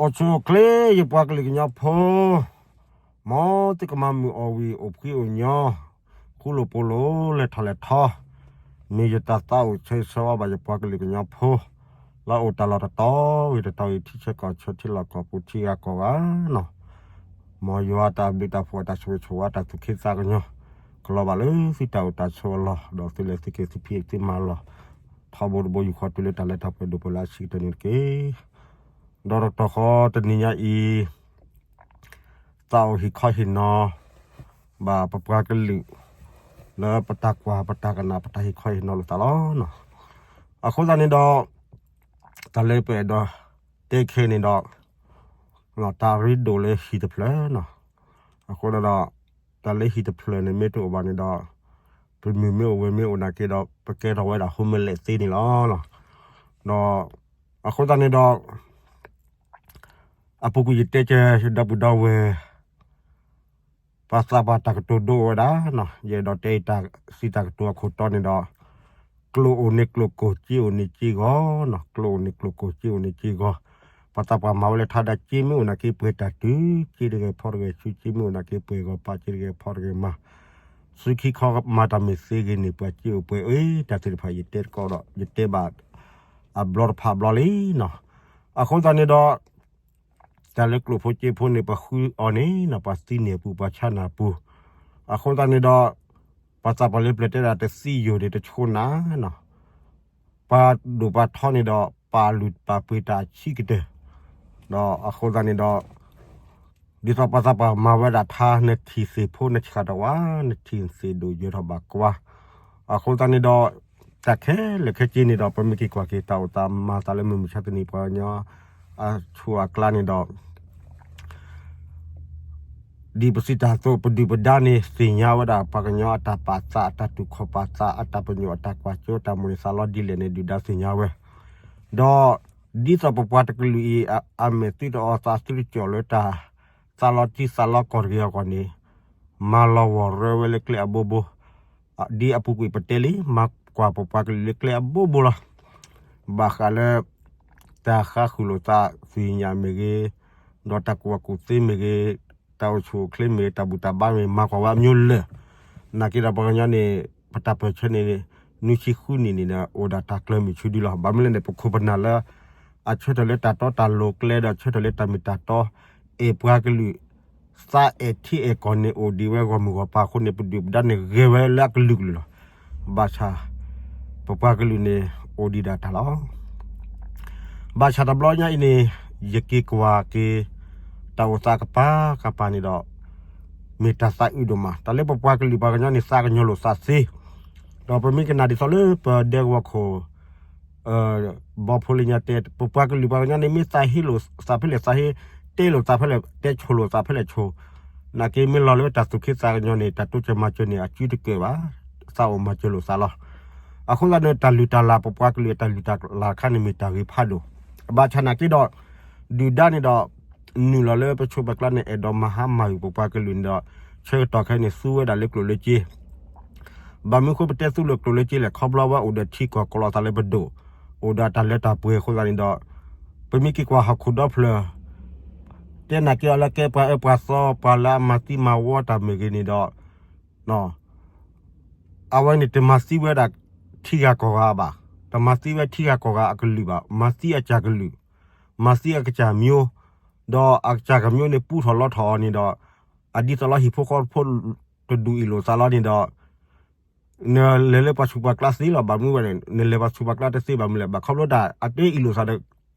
အိၣ်ဆူၣ်အိၣ်ချ့ ယပှၤကလုာ်ကညီဖိ, မ်သုကမၤမုာ်အီၣ်ဝံၣ်အိၣ်ဖှံအိၣ်ညီ, ဃူလိာ်ဖိးလိာ် လဲၤထီၣ်လဲၤထီ, မ့ၢ်ယတၢ်သးအိၣ်ဆၢဂ့ၤဆၢဝါဘၣ်ယပှၤကလုာ်ကညီဖိ, လၢအိၣ်တၢ်လီၢ်တတီၤဂ့ၤတတီၤဂ့ၤ ထံဆၢကီၢ်ဆၢ ထံလီၢ်ကီၢ်ပူၤ ထံဂၤကီၢ်ဂၤန့ၣ်, မ်ယွၤတၢ်ဘျုးတၢ်ဖှိၣ် တၢ်ဆိၣ်ဂ့ၤဆိၣ်ဝါ တၢ်သူၣ်ခံသးကညီၤ ကလီၤဘၣ်လၢသုတၢ်အိၣ်တၢ်ဆိးအလီၢ်, ဒီးသုလဲၤသုက့ၤသုဖံးသုမၤလီၢ်, ထီဘိတဘိယူၢ်ဃီတုၤလၢတၢ်လၢတၢ်ပှဲၤဒိၣ်ပှဲၤလၢအဆံးကတၢၢ်န့ၣ်တက့ၢ်. ဒီးတကတီၢ်ဃီတနံၤညါအံၤ, သးအိၣ်ဟ့ၣ်ခီဟ့ၣ်နီၤ ဘၣ်ပပှၤကလုာ် လၢပတၢ်ကွၢ်ပတၢ်ကနၣ် ပတၢ်ဟ့ၣ်ခီဟ့ၣ်နီၤလိာ်သးလီၤ. အဃိသတးန့ၣ်ဒီး, တၢ်လၢပအဲၣ်ဒိးတဲခဲအံၤန့ၣ်ဒီး, တၢ်ရ့ဒိၣ်လၢဟံၣ်တဖျၢၣ်န့ၣ်, အဃိဒီး, တၢ်လၢဟံၣ်တဖျၢၣ်န့ၣ်မ့ၢ်တအိၣ်ဘၣ်န့ၣ်ဒီး, ပမုၢ်မ့ၢ်အိၣ်ဝဲမ့ၢ်အိၣ်နာ်က့ဒီး ပကဲထီၣ်ဝဲဒၣ် homeless သ့န့ၣ်လီၤ. ဒီး, အဃိသတးန့ၣ်ဒီး, အပူၤကွံာ်ယတဲကဲ ယဒီပုၢ်ဒီဝဲၢ် ပှၤသးပှၢ်တၢ်ကတိၤဒိအိၣ်ဝဲဒၣ်, ယအဲၣ်ဒိးတဲအံၤတၢ်စံးတၢ်ကတိၤအခိၣ်တီန့ၣ်ဒီး, ကျိၣ်အိၣ်န့ၣ်ကျိၣ်ကိၢ် စ့အိၣ်န့ၣ်စ့ဂီၤ, ကျိၣ်အိၣ်န့ၣ်ကျိၣ်ကိၢ် စ့အိၣ်န့ၣ်စ့ဂီၤ, ပှၤသးပှၢ်မၤဝဲလၢထါဒၣ် စ့မ့ၢ်အိၣ်နာ်က့ပှဲၤတၢ်တုၤ, စ့တဂဲၤဖီတဂဲၤဆူ စ့မ့ၢ်အိၣ်နာ်က့ပှဲၤဂီၤပာ် စ့တဂဲၤဖီတဂဲၤမၤ, စုခံခီမၤတၢ်မ့ၢ်သ့ဂ့ၤန့ၣ် ပှၤစ့အိၣ်ပှဲၤအ့ တၢ်သ့ၣ်တဖၣ်ယတဲတကီဒီး ယတဲဘၣ် အဘျီတဖၣ်အဘျီလံန့ၣ်, အဃိသတးန့ၣ်ဒီး တၢ်လၢကျိၣ်ဖိစ့ဖိန့ၣ် ပှၤဃုအီၤန့ၣ် ပှၤသံန့ၢ်အပူၤ ပှၤဆါန့ၢ်အပူၤ, အဃိသတးန့ၣ်ဒီး, ပှၤသးပှၢ်လၢပျၢၤတဲဒၣ်တသံယိာ်ဒီးတဆိနၤ, ပှၤဒိၣ်ပှၤထီန့ၣ်ဒီး ပာ်လုၢ်ပာ်ပှ့ၤတၢ်အဆံးကတၢၢ်, ဒီးအဃိသတးန့ၣ်ဒီး ဒ်သိးပှၤသးပှၢ်မၤဝဲဒၣ်ထါ နထံၣ်သ့ၣ်ဖိ နဆှၣ်ထီၣ်ဝါ, နထံၣ်သ့ၣ်ဒိၣ်ယၢၤထီၣ်ဘၣ်ကွၢ်, အဃိသတးန့ၣ်ဒီး, တၢ်ခဲလၢာ်ခဲဆ့န့ၣ်ဒီး ပမ့ၢ်က့ၤကွၢ်က့ၤ တၢ်အိၣ်သးမၤသးလၢမုၢ်မဆါတနံၤ ပှၤကညီ အဆိအကျါန့ၣ်ဒီး ဒ်ပစံးတၢ်အသိး ပဒုၣ်ပဒါန့ၣ် သ့ၣ်ညါဝဲဒၣ် ပှၤကညီအတၢ်ပာ်သး အတၢ်တူၢ်ခီၣ်ပာ်သး အတၢ်ပညိၣ် အတၢ်ကွၢ်စိ အတၢ်မိၣ်န့ၢ်သးလီဒ်လဲၣ်န့ၣ် ဒုၣ်ဒါသ့ၣ်ညါဝဲ, ဒီး ဒ်သိးပပှၤတကလုာ်အံၤ အမဲာ်သုတအီသးသုတကၠီၣ်လၢတၢ် သးလီထံသးလီကီၢ်တဂ့ၤအဂီၢ်န့ၣ်, မၤလီၤဂီၢ်ရၢဝဲလၢကျဲအဘိဘိ, ဒ်အပူၤကွံာ်ပတဲလံ မၤကွၢ်ပပှၤကလုာ်လၢကျဲအဘိဘိလီၤ. ဘၣ်ဃးလၢ တၢ်ဃါဃုာ်လိာ်သးသုးညၣ်မ့ၢ်ဂ့ၤ, ဒီးတၢ်ကူၣ်ဘၣ်ကူၣ်သ့မ့ၢ်ဂ့ၤ, တၢ်အိၣ်ဆူၣ်အိၣ်ချ့မ့ၢ်ဂ့ၤ, တၢ်ဘူၣ်တၢ်ဘါမ့ၢ်ဂ့ၤ မၤကွၢ်ဝဲအမျိုးလၢာ်, နာ်က့ဒီးပှၤကညီန့ၣ် ပတၢ်ပၢၢ်ဆၢန့ၣ် နွံဆံဃုနံၣ်န့ၣ်ဒီး အိၣ်ဒၣ်တၢ်ကျၢၤမုၢ်ဆူဒုလီၤ. ဘၣ်မနုၤလဲၣ်န့ၣ် ပခိၣ်ပနၢ်လၢ အဆၢထၢၣ်လၢတၢ်တီတၢ်လိၤကျဲဒီး အဆၢထၢၣ်လၢတၢ်မ့ၢ်တၢ်တီ အဲၣ်ပှၤကလုာ် သးအဲၣ်ထံအဲၣ်ကီၢ်န့ၣ် အိၣ်ဒံးဝဲဂီၢ်မုၢ်ဂီၢ်ပၤအဃိန့ၣ် ပဒုၣ်ပဒါန့ၣ် ဂဲၤဝဲလၢအကလုာ်ကလုာ်လီၤ. ဘၣ်ဆၣ် ပပှၤကလုာ်န့ၣ် အိၣ်ဒံးဒၣ်တၢ်လီၤ. ဘၣ်ဆၣ်တဘျီညါအံၤန့ၣ် ယက့ၤကွၢ်က့ၤ တၢ်အိၣ်သးကပၤကပၤန့ၣ်ဒီး မ့ၢ်တၢ်သးအုးဒိၣ်မး တၢ်လၢပပှၤကလုာ်ပှၤကညီန့ၣ် သးကညီၤလိာ်သးသ့, ဒီးပမ့ၢ်ကနၣ်ဒ်သိးလၢပဒဲကဝီၤခိၣ် ဘီဖိလၢညါတဲ ပပှၤကလုာ်ပှၤကညီန့ၣ် မ့ၢ်သးဟ့လိာ်သးဖဲလဲၣ်သးဟ့, တဲလိာ်သးဖဲလဲၣ်တဲ ဆိၣ်လိာ်သးဖဲလဲၣ်ဆိၣ်, နာ်က့မ့ၢ်လီၤလၢတၢ်သူၣ်က့သးကညီၤန့ၣ် တၢ်တိစၢၤမၤစၢၤန့ၣ် အစုတကၢၢ်ဘၣ်, သးအိၣ်မၤစၢၤလိာ်သးလီၤ. အဃိသတးန့ၣ် တၢ်လုၢ်တၢ်လၢ် ပပှၤကလုာ်အတၢ်လုၢ်တၢ်လၢ်တခါန့ၣ် မ့ၢ်တၢ်ဂ့ၤဖးဒိၣ်, ဘၣ်ဆၣ်နာ်က့ဒီး ဒုၣ်ဒါန့ၣ်ဒီး နုာ်လီၤလၢပဆိးပကျါန့ၣ် အဲၣ်ဒိးမၤဟါမၢ်ကွံာ်ပပှၤကလုာ်န့ၣ်ဒီး ဆၢကတီၢ်ခဲအံၤန့ၣ် သူဝဲဒၣ်လၢကျိၣ်လၢစ့ ဘၣ်မနုၤအဃိပတဲသူလၢကျိၣ်လၢစ့လဲၣ် ခီဖျိဝဲအိၣ်ဒီးထံကီၢ်ကလီသးလၢပဒိၣ်, အိၣ်ဒီးတၢ်လၢတၢ်ပှဲၤအဃိသတးန့ၣ်ဒီး ပမ့ၢ်က့ၤကွၢ်ဟီၣ်ခိၣ်ဒီဖျၢၣ် တဲနာ်က့အီၤလၢကဲပှၤအၢပှၤသီ ပှၤလၢအမၤသံမၤဝီတၢ်မ့ၢ်ဂ့ၤန့ၣ်ဒီး အဝဲန့ၣ်တမၤသံဝဲဒၣ်ထံဂၤကီၢ်ဂၤဘၣ်, တမၤသံဝဲထံဂၤကီၢ်ဂၤအကလုာ်ဘၣ်, မၤသံအကစၢ်ကလုာ်, မၤသံအကစၢ်မျိုး, ဒီးအကစၢ်ကမျိုးန့ၣ် ပူထီၣ်လီထီၣ်အီၤန့ၣ်ဒီး အဒ်သိးလီၤဟံၣ်ဖိဃီဖိ တဒူၣ်အ့ၣ်လိာ်သးလီၤန့ၣ်ဒီး နလဲၤလၢပှၤဆူးပှၤကျါသ့လီၤ. ဘၣ်မနုၤဝဲန့ၣ် နလဲၤပှၤဆူးပှၤကျါတသ့ဘၣ်မနုၤလဲၣ် ဘၣ်ခီဖျိတၢ် အတအ့ၣ်လိာ်သး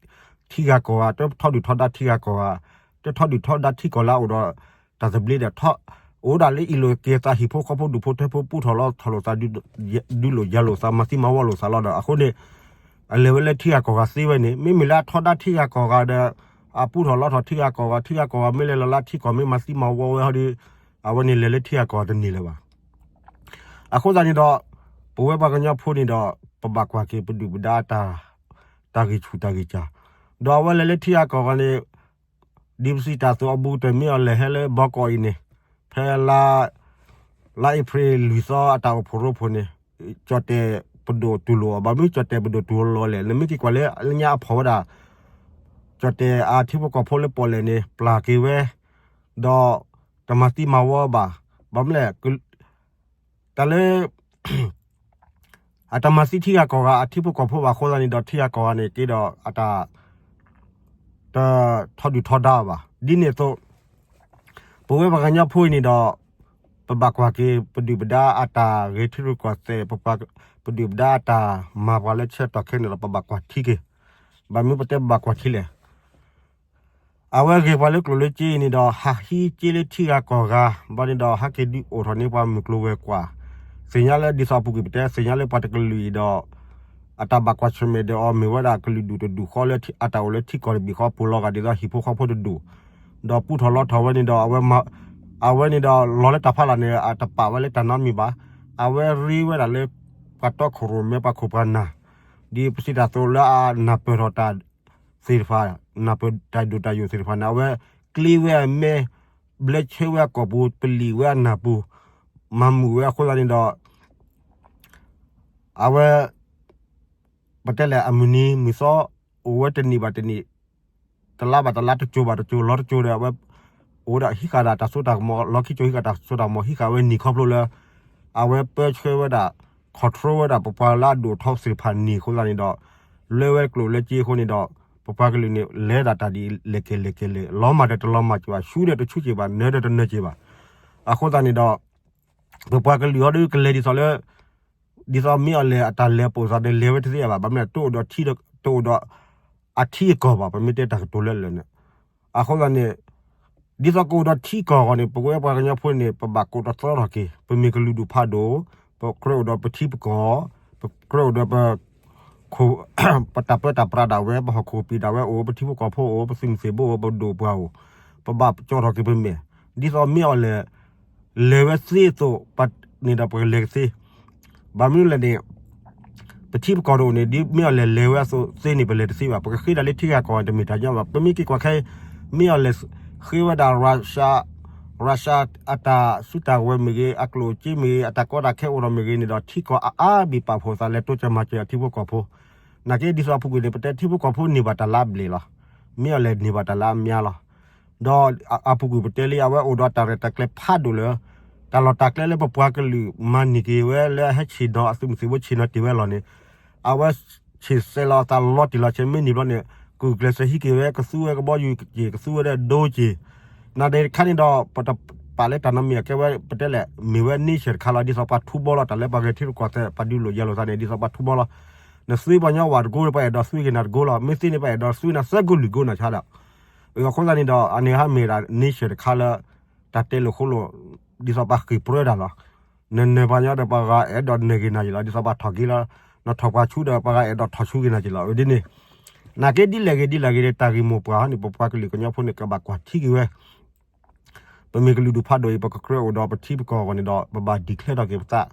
ဒီး ထံဂၤကီၢ်ဂၤ တထီဒုၣ်ထီဒါထံဂၤကီၢ်ဂၤ, တထီဒုၣ်ထီဒါထံကီၢ်လၢအအိၣ်ဒီး တၢ်သဘျ့ဒီး အိၣ်ဒၣ်လၢအ့ၣ်လိာ်က့ၤသးဟံၣ်ဖိဃီဖိဒူၣ်ဖိထၢဖိ ပူထီၣ်လီထီၣ်လိာ်သး ဒုးလိာ်ယၤလိာ်သး မၤသံမၤဝီလိာ်သးလီၤဒီး အဃိန့ၣ် အလဲၤဝဲလၢထံဂၤကီၢ်ဂၤသ့ဝဲန့ၣ် မ့မ့ၢ်လၢအထီဒါထံဂၤကီၢ်ဂၤဒီး အပူထီၣ်လီထီၣ်ထံဂၤကီၢ်ဂၤ ထံဂၤကီၢ်ဂၤမ့ၢ်လဲၤလီၤလၢထံကီၢ်မ့ၢ်မၤသံမၤဝီဝဲဟီဒီး အဝဲန့ၣ်လဲၤလၢထံဂၤကီၢ်ဂၤတန့ၢ်လၢၤဘၣ်. အဃိသတးန့ၣ်ဒီး ပဝဲပှၤကညီဖိန့ၣ်ဒီး ပဘၣ်ကွၢ်က့ၤပဒုၣ်ပဒါ တၢ်ဂံၢ်ဆူၣ်တၢ်ဂံၢ်စၢ်, ဒီးအဝဲလဲၤလၢထံဂၤကီၢ်ဂၤန့ၣ် ဒ်ပစံးတၢ်အသိးအဘူးကတၢၢ်မ့ၢ်အီၤလဲၤဟဲလၢဘီကီၢ်အံၤန့ၣ် ဖဲလါ လါအ့ဖြ့ၣ်လွံၢ်သီအတၢ်အိၣ်ဖှိၣ်ရိဖှိၣ်န့ၣ် ကၠီၣ်တဲၣ်ပဒိၣ်တူၢ်လိာ်အီၤ ဘၣ်မနုၤကၠီၣ်တဲၣ်ပဒိၣ်တူၢ်လိာ်လဲၣ် နမ့ၢ်က့ၤကွၢ်လၢလၢညါအဖီၣ်ဝဲဒၣ် ကၠီၣ်တဲၣ်အထံဖိကီၢ်ဖိလၢပီၣ်လဲၣ်န့ၣ် ပျၢ်က့ၤဝဲ, ဒီးတမၤသံမၤဝီဘၣ်. ဘၣ်မနုၤလဲၣ်, တၢ်လၢ အတမၤသံထံဂၤကီၢ်ဂၤအထံဖိကီၢ်ဖိဘၣ်အဃိသတးန့ၣ်ဒီး ထံဂၤကီၢ်ဂၤန့ၣ်က့ဒီးအတၢ် တထီဒုၣ်ထီဒါဘၣ်. ဒ်န့ၣ်အသိး ပဝဲပှၤကညီဖိအံၤန့ၣ်ဒီး ပဘၣ်ကွၢ်က့ၤ ပဒုၣ်ပဒါအတၢ်ဂဲၤထံရူၢ်ကီၢ်သဲး, ပှၤ ပဒုၣ်ပဒါအတၢ်မၤပှၤလၢဆၢကတီၢ်ခဲအံၤန့ၣ်ဒီး ပဘၣ်ကွၢ်ထံက့ၤ. ဘၣ်မနုၤပတဲပဘၣ်ကွၢ်ထံလဲၣ်. အဝဲဂဲၤပှၤလၢကျိၣ်လၢစ့အံၤန့ၣ်ဒီး ဟးဟံးစ့လၢထံဂၤကီၢ်ဂၤ, ဘၣ်န့ၣ်ဒီး ဟဲက့ၤဒုးအိၣ်ထီၣ်န့ၢ်ပှၤမုၢ်ကျိၤဝဲၤကွာ်, သ့ၣ်ညါလၢဒ်သိးအပူၤကွံာ်ပတဲ သ့ၣ်ညါလၢပှၤတကလုာ်အံၤဒီး အတၢ်ဘၣ်ကွၢ်ဆၢၣ်မဲာ်ဒီးအီၤ မ့ၢ်ဝဲဒၣ်ကလုာ်ဒူၣ်တဒူၣ်ဃီလၢအတၢ်အိၣ်လၢထံကီၢ်တဘ့ၣ်ဃီ ပူၤလီၤဂာ်ဒ်သိးဟံၣ်ဖိဃီဖိတဒူၣ်, ဒီးပူထီၣ်လီထီၣ်ဝဲန့ၣ်ဒီး အဝဲန့ၣ်ဒီးလီၤလၢတၢ်ဖးလၢ်န့ၣ် အတပာ်ဝဲလၢတၢ်နီတမံၤဘၣ်. အဝဲရ့ဝဲဒၣ်လၢ ပှၤတီခိၣ်ရိၣ်မဲ ပှၤခိၣ်ပှၤနၢ်, ဒ်ပစံးတၢ်အသိးလၢအနၢ်ပၢၢ်ထီၣ်တၢ်သ့ၣ်တဖၣ်, နၢ်ပၢၢ်တၢ်ဒိၣ်တၢ်ယိာ်သ့ၣ်တဖၣ်န့ၣ် အဝဲကျ့ဝဲအမဲ, ဘျဲဆၢဝဲအကိာ်ပူၤ, ပလံာ်ဝဲအနၢ်ပူၤ, မၤမုာ်ဝဲအဃိသတးန့ၣ်ဒီး အဝဲ ပတဲလဲၣ် အမုၢ်နံၤမုၢ်သီ အိၣ်ဝဲတနံၣ်ဘၣ်တနံၣ်, တလါဘၣ်တလါ, တကၠိဘၣ်တကၠိ, လီၤတကၠိဒီး အဝဲအိၣ်ဝဲဒၣ်ဟံးဃာ်ဒၣ်တၢ်စိတၢ်ကမီၤ, လီၤခံကၠိဟံးဃာ်တၢ်စိတၢ်ကမီၤ ဟံးဃာ်ဝဲနံၣ်ခီဖျိလၢ အဝဲပၢဆှၢဝဲဒၣ် control ဝဲဒၣ်ပပှၤလၢအဒိၣ်ထီသ့ၣ်တဖၣ်န့ၣ်အဃိသတးန့ၣ်ဒီး လၢဝဲကျိၣ်လၢစ့အဃိန့ၣ်ဒီး ပပှၤကလုာ်န့ၣ် လဲၤဒၣ်တၢ်ဒ်လဲၣ်က့ၤလဲၣ်က့ၤလဲၣ်, လီၤမၢ်ဒီးတလီၤမၢ်က့ၤဘၣ်, ဆူၣ်ဒီးတဆူၣ်က့ၤဘၣ်, နၢၤဒီးတနၢၤက့ၤဘၣ်. အဃိသတးန့ၣ်ဒီး ပပှၤကလုာ်အီၤဒုးကလဲၤဒ်သိးလၢ ဒ်သိးမ့ၢ်အီၤလဲၣ် အတၢ်လဲၤပိာ်သးဒီးလဲၤဝဲတသ့ဘၣ်, ဘၣ်မနုၤလဲၣ် တအိၣ်ဒီးထံ, တအိၣ်ဒီးအထံအကီၢ်ဘၣ်, ပမ့ၢ်တဲတၢ်ကတိၤလၢလၢာ်န့ၣ်. အဃိသတးန့ၣ် ဒ်သိးကအိၣ်ဒီးထံကီၢ်အဂီၢ်န့ၣ် ပဝဲပှၤကညီဖိန့ၣ် ပဘၣ်ကိးတသီထီၣ်က့ၤ, ပမ့ၢ်ကလုာ်ဒူၣ်ဖးဒိၣ်, ပကြၢးအိၣ်ဒီးပထံပကီၢ်, ပကြၢးအိၣ်ဒီးပ ပတၢ်ပၢတၢ်ပြးဒၣ်ဝဲ, ပဟီၣ်ခိၣ်ပံာ်ဒၣ်ဝဲအိၣ်, ပထံဖိကီၢ်ဖိအိၣ်, ပသုးမုၢ်သံၣ်ဘိအိၣ်, ပဒိၣ်ပှၢ်အိၣ်, ပဘၣ်ကၠီၣ်ထီၣ်က့ၤပမဲာ်, ဒ်သိးမ့ၢ်အီၤလဲၣ် လဲၤဝဲသ့အသိး ပန့ၣ်ဒီးပကလဲၤကသ့. ဘၣ်မနုၤလဲၣ်န့ၣ် ပထံပကီၢ်တအိၣ်န့ၣ် ဒ်မ့ၢ်အီၤလဲၣ်လဲၤဝဲအသိးသ့န့ၣ် ပလဲၤတသ့ဘၣ်. ပကဃ့ဒၣ်လၢထံဂၤကီၢ်ဂၤတမ့ၢ်တၢ်ညီဘၣ်. ပမ့ၢ်က့ၤကွၢ်ခဲအံၤ မ့ၢ်အီၤလဲၣ်ဃ့ဝဲဒၣ် Russia, Russia အတၢ်စုတၢ်ဝဲၤမ့ၢ်ဂ့ၤ, အကျိၣ်အစ့မ့ၢ်ဂ့ၤ, အတၢ်ကီတၢ်ခဲအိၣ်ထီၣ်မ့ၢ်ဂ့ၤန့ၣ်ဒီး ထံကီၢ်အါအါဘ့ၣ်ပာ်ဖှိၣ်သးလဲၤတိစၢၤမၤစၢၤအထံဖိကီၢ်ဖိ. နာ်က့ဒ်သိးအပူၤကွံာ်န့ၣ် ပတဲထံဖိကီၢ်ဖိန့ၢ်ဘၣ်တၢ်လၢအဘျဲၣ်လီၤ. မ့ၢ်အီၤလဲၣ်န့ၢ်ဘၣ်တၢ်လၢအမါလီၤ. ဒီးအပူၤကွံာ်ပတဲလံ အဝဲအိၣ်ဒီးတၢ်ရဲၣ်တၢ်ကျဲၤဖးဒိၣ်လၢ တၢ်လီၢ်တၢ်ကျဲလၢပပှၤကလုာ်မၤန့ၢ်က့ၤဝဲလၢအဟဲဆ့ၣ်နီၤ အသုးမုၢ်သံၣ်ဘိဆ့ၣ်နီၤတ့ၢ်ဝဲလီၤန့ၣ် အဝဲဆ့ၣ်စဲးလီၤအသးလီၤတံၢ်လီၤဆဲး မ့ၢ်န့ၢ်ဘျီန့ၣ် ကုၢ်ကျဲးစၢးဟံးက့ၤဝဲ ကသူဝဲကဘီယူၤက့ၤ ကသူဝဲဒၣ်ဒိက့ၤ. နာ်ဒ့တခါန့ၣ်ဒီး ပတပာ်လၢတၢ်နီတမံၤ အကဲဝဲပတဲလဲၣ် မ့ၢ်ဝဲ nation တခါလီၤ. ဒ်သိးပှၤထူဘီလီၤ တၢ်လၢပှၤဂဲၤထံရူၢ်ကီၢ်သဲး ပှၤဒုးလိာ်ယၤလိာ်သးန့ၣ် ဒ်သိးပှၤထူဘီလီၤ. နသုပှၤကညီဝဲတကိး ပှၤအဲၣ်ဒိးသုက့ၤနၤတကိးလီၤ. မ့ၢ်သ့န့ၣ် ပှၤအဲၣ်ဒိးသုနၤသၢကိးလွံၢ်ကိးနၤဆါဒီး အဃိသတးန့ၣ်ဒီး အန့ၣ်ဟးမ့ၢ်ဒၣ် nation တခါလၢ တၢ်တဲလိာ်ဃိလိာ် ဒ်သိးပှၤဃ့ၢ်ပြၢတၢ်လီၤ. နနၢၤပှၤကညီဒီး ပှၤဂၤအဲၣ်ဒိးနၢၤက့ၤနၤယံၤလီၤ. ဒ်သိးပှၤထီၣ်က့ၤလီၤ နထီၣ်ပှၤဆူဒီး ပှၤဂၤအဲၣ်ဒိးထီၣ်ဆူက့ၤနၤယံၤလီၤ. ဒ်န့ၣ် နာ်က့ဒ်လဲၣ်ဂ့ၤဒ်လဲၣ်ဂ့ၤန့ၣ် တၢ်ဂ့ၢ်မိၢ်ပှၢ်ဟီန့ၣ် ပပှၤကလုာ်ကညီဖိန့ၣ် ကဘၣ်ကွၢ်ထံက့ၤဝဲ ပမ့ၢ်ကလုာ်ဒူၣ်ဖးဒိၣ်အံၤ ပကကြၢးအိၣ်ဒီးပထံပကီၢ်အဂီၢ်န့ၣ်ဒီး ပဘၣ် declare ထီၣ်က့ၤပသး,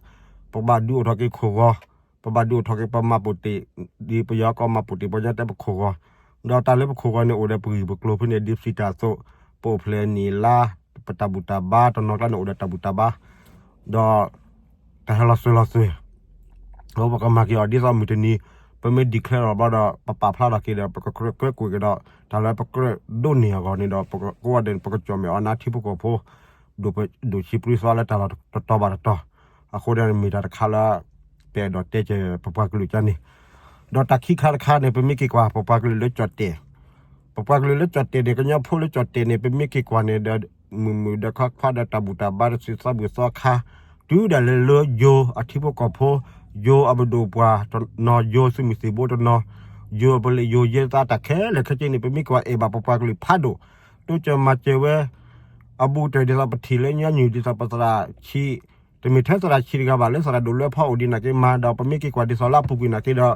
ပဘၣ်ဒုးအိၣ်ထီၣ်က့ၤခိၣ်ဂီၤ, ပဘၣ်ဒုးအိၣ်ထီၣ်က့ၤပမှတ်ပုံတင်, ဒ်ပယီၤကီၢ်မှတ်ပုံတင် ပှၤညီတဲပခိၣ်ဂီၤ, ဒီးတၢ်လၢပခိၣ်ဂီၤန့ၣ် အိၣ်ဒီးပဂံၢ်ပကျိၤဖဲန့ၣ် ဒ်ပစံးတၢ်အသိး, ပအိၣ်ဖျဲၣ်နံၣ်လါ, ပတၢ်ဘူၣ်တၢ်ဘါ တနီၤကျါန့ၣ် အိၣ်ဒီးတၢ်ဘူၣ်တၢ်ဘါ, ဒီး တၢ်ဟဲလီၤစၢၤလီၤသွဲၣ် ပကမၤက့ၤအီၤဒ်သိးမုၢ်တနံၤ, ပမ့ၢ် declare အီၤဘျီဒီး ပပာ်ဖျါထီၣ်က့ၤဒီး ပကကြၢးကွဲးကွံာ်က့ၤဒီး တၢ်လၢပကြၢးဒိးန့ၢ်အဂီၢ်န့ၣ်ဒီး ပကကိးဂၤဒဲးန့ၣ် ပကကၠီၣ်မဲာ်အီၤနၤထံဖိကီၢ်ဖိ, ဒိၣ်ဆံးပြံသွါလၢတၢ်လီၢ်တတီၤဘၣ်တတီၤ, အဃိန့ၣ်မ့ၢ်တၢ်တခါလၢ ပအဲၣ်ဒိးတဲက့ၤပပှၤကလုာ်ကန့ၣ်, ဒီးတၢ်ခံခါတခါန့ၣ် ပမ့ၢ်က့ၤကွၢ် ပပှၤကလုာ်လၢကၠီၣ်တဲၣ် ပပှၤကလုာ်လၢကၠီၣ်တဲၣ်န့ၣ် ကညီဖိလၢကၠီၣ်တဲၣ်န့ၣ် ပမ့ၢ်က့ၤကွၢ်န့ၣ်ဒီး မုၢ်မုၢ်ဒီးခွါခွါဒီးတၢ်ဘူၣ်တၢ်ဘါတသ့သီဘူၣ်သီခါ, တုၤဒၣ်လဲာ်လၢယိၤအထံဖိကီၢ်ဖိ, ယိၤအပဒိၣ်ပှၢ်တနီၤ, ယိၤသုးမုၢ်သံၣ်ဘိတနီၤ, ယိၤအပလံးယိၤယဲသးတၢ်ခဲလၢာ်ခဲဆ့န့ၣ် ပမ့ၢ်က့ၤကွၢ်အဲၣ်ဘၣ်ပပှၤကလုာ်ဖးဒိၣ်, တိစၢၤမၤစၢၤဝဲ, အဘူးကတၢၢ်ဒ်သိးပထံၣ်လၢညီနုၢ်ဒ်သိးပသရၣ်ဆံး, တမ့ၢ်ထဲသရၣ်ဆံးတဂၤဘၣ် လၢသရၣ်ဒိၣ်လွဲဖီအိၣ်ဒံးနာ်က့မၤဒီး ပမ့ၢ်က့ၤကွၢ်ဒ်သိးလၢအပူၤကွံာ်နာ်က့ဒီး